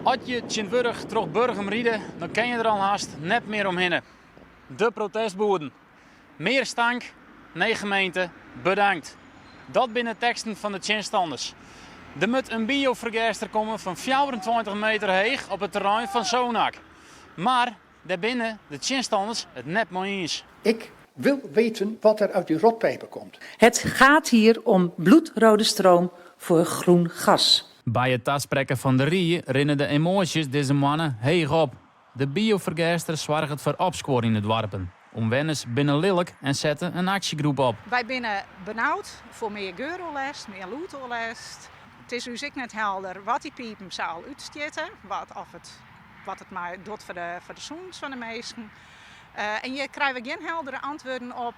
As je tsjintwurdich troch Burgum ride, dan kin je der al hast net mear omhinne. De protestboerden. Mear stank? Nee gemeente, bedankt. Dat binne teksten fan de tsjinstanners. Der moat in biofergêster komme fan 24 meter heech op it terrein fan Sonac. Mar dêr binne de tsjinstanners it net mei iens. Ik wil weten wat er uit die rotpijpen komt. Het gaat hier om bloedrode stroom voor groen gas. By it tasprekken fan de rie rinne de emoasjes dizze moanne heech op. De biofergêster soarget foar opskuor yn de doarpen. Omwenners binne lilk en sette in aksjegroep op. Wy binne benaud foar mear geuroerlêst, mear lûdoerlêst. It is ús ek net helder wat dy pipen sa al útstjitte, wat of it, wat it mei docht foar de, foar de sûnens fan de minsken. En hjir krije we gjin heldere antwurden op,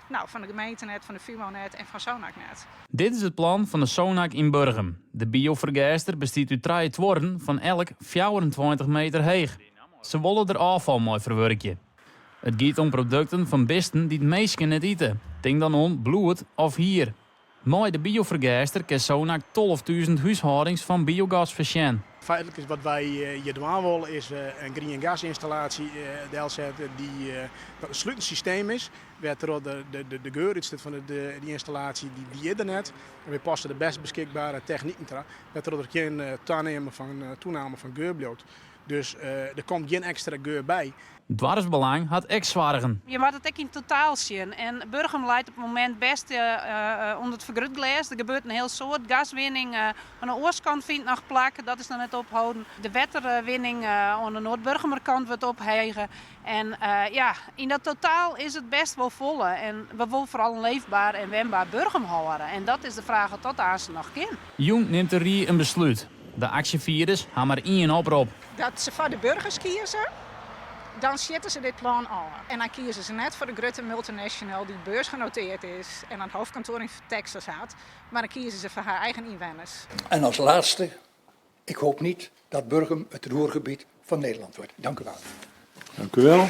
no, fan de gemeente net, fan de FUMO net en fan Sonac net. Dit is it plan fan de Sonac yn Burgum. De biofergêster bestiet út trije tuorren fan elk 24 meter heech. Se wolle der ôffal mei ferwurkje. It giet om produkten fan bisten dy't minsken net ite. Tink dan oan bloed of hier. Mei de biofergêster kin Sonac 12.000 húshâldings fan biogas foarsjen. Feitlik is wat wy hjir dwaan wolle is in grien gasynstallaasje delsette dy't dat in slutend systeem is, wêrtroch de geurútstjit fan dy ynstallaasje dy is der net. En wy passe de bêst beskikbere techniken ta, wêrtroch der gjin taname fan toename fan geur bliuwt. Dus der komt gjin ekstra geur by. Doarpsbelang hat ek soargen. Je moatte it ek yn totaal sjen. En Burgum leit op it momint bêst ûnder it fergrutglês. Der gebeurt in hiel soad. Gaswinning oan de oastkant fynt noch plak. Dat is noch net opholden. De wetterwinning oan de Noardburgumer kant wurdt ophege. En ja, yn dat totaal is it bêst wol folle. En we wolle foaral in leefber en wenber Burgum hâlde. En dat is de fraach oft dat aansten noch kin. Jûn nimt de rie in beslút. De aksjefierders ha mar ien oprop. Dat se foar de burgers kieze, dan sjitte se dit plan ôf. En dan kieze se net foar de grutte multinational dy't beursgenoteerd is en in hoofdkantoar yn Texas hat, mar dan kieze se foar har eigen ynwenners. En als laatste, ik hoop niet dat Burgum het Ruhrgebied van Nederland wordt. Dank u wel. Dank u wel.